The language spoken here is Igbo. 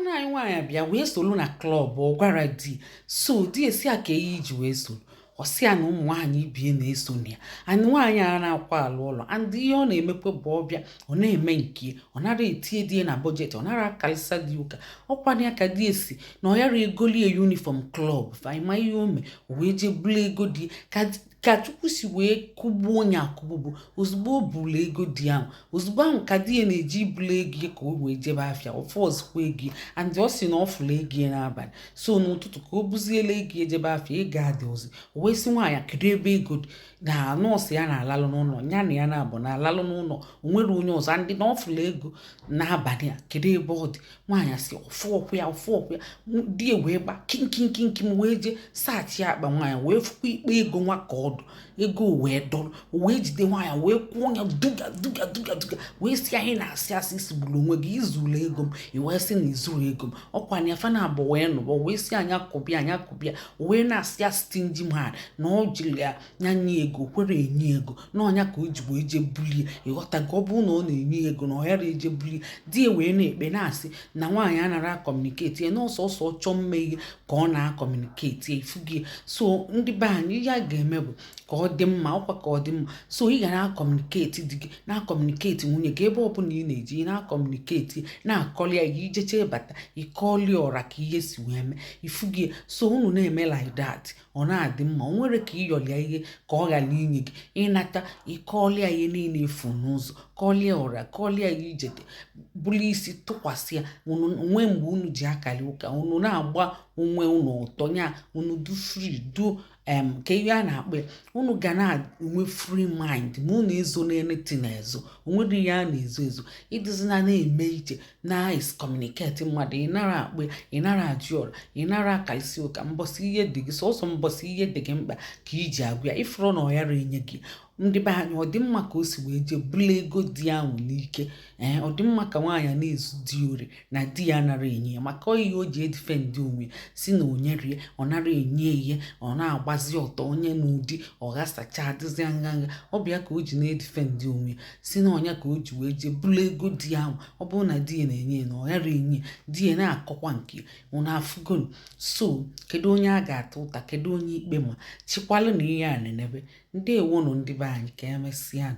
Nwanne anyị nwaanyị bịa wee solu na club. Ọ gwara di, so di esi a ka ihe iji wee solu. Ọ sị ya na ụmụ nwaanyị ibie na-eso na ya. And nwaanyị a na-akwa alụ ụlọ, and ihe ọ na-emekwa bụ ọbịa ọ na-eme nke ọ nara etinye di ya na budget, ọ nara akalịsa di ụka. Ọkwana ya ka di esi na ọ yara egolie uniform club ma ihe o mee, o wee jee bulu ego di ka Chukwu si wee kụgbuo onye akụgbugbu. Ozugbo o bulu ego di ahụ, ozugbo ahụ ka di ya na-eji ibulu ego ya ka o wee jebe afịa, ọfụ ọzọkwa ego ya. And ọ sị na ọ fụrụ ego ya n'abalị, so n'ụtụtụ ka o buziela ego ya jebe afịa, ego adị ozi. O wee sị nwaanyị, kedu ebe ego dị? Na nọọsụ ya na-alalụ n'ụlọ ya na ya na-abụ na-alalụ n'ụlọ, o nwere onye ọzọ, ndị na ọ fụrụ ego n'abalị a, kedu ebe ọ dị? Nwaanyị sị ọfụ ọkwụ ya, ọfụ ọkwụ ya. Di ya wee gba kinkinkinkim wee jee saachị akpa nwaanyị, wee fụkwa ikpe ego nwa ka ọdụ ego, wee dọrọ, wee jide nwaanyị, wee kwụọ ya duga duga duga duga, wee sị, anyị na-asị asị isigburu onwe gị, izuru ego m. I wee sị na izuru ego m. Ọkwa na ya fa na abụ wee nụbọ, wee sị anyị akụbịa, anyị akụbịa, wee na-asị ya stingy man, na ọ jiri ya ya nye ego, kwere enye ego na ọnya ka o ji wee jee bulie. Ịghọtago? Ọ bụrụ na ọ na-enye ego, na ọ yara eje bulie. Di ya wee na-ekpe na-asị na nwaanyị anara a-communicate ya, na ọsọsọ chọọ mma ihe ka ọ na-a-communicate ya. Ifugi? So ndị be anyị, ihe a ga-eme bụ ka ọ dị mma, ọkwa ka ọ dị mma. So ị ga na-a-communicate di gị, na-a-communicate nwunye gị. Ebe ọbụla ị na-eji, ị na-a-communicate, na-akọli ya. Ijeche bata, ịkọli ọra ka ihe si wee mee. Ifugi? So unu na-eme like that, ọ na-adị mma. O nwere ka ịyọlia ihe ka ọ ghara inye gị. Ịnata, ịkọọlịa ihe niile efu n'ụzọ, kọọlịa ụra, kọọlịa ya ijete, bụrụ isi tụkwasị ya. Unu nwee mgbe unu ji akali ụka, unu na-agba onwe unu ụtọ nya, unu du free du ka ihe a na-akpọ ya, unu ga na-enwe free mind ma unu ezo na anything ezo. Onwere ihe a na-ezo ezo. Ịdịzina na-eme iche na communicate mmadụ, ị nara akpọ ya, ị nara ajụ ọra, ị nara akalịsị ụka. Mbọsị ihe dị gị, sọsọ mbọsị ihe dị gị mkpa ka iji agwa ya. Ifuru na ọ yara enye gị. Ndị be anyị, ọ dị mma ka o si wee jee bulu ego di ahụ n'ike? Ee, ọ dị mma ka nwaanyị na-ezu di ori na di ya nara enye ya, maka ihe o ji e-defend onwe si na onye rie, ọ nara enye ihe, ọ na-agbazi ọtọ onye n'ụdị ọ ghasacha, adịzịa nganga. Ọ bịa ka o ji na-e-defend onwe si na ọnya ka o ji wee jee bulu ego di ahụ. Ọ bụrụ na di ya na-enye ya, na ọ ghara enye di ya, na-akọkwa nke unu afụgonu. So kedu onye a ga-ata ụta? Kedu onye ikpe ma? Chikwalụ na ihe a na-enebe. Ndewonụ, ndị be anyị. Ka emesịa.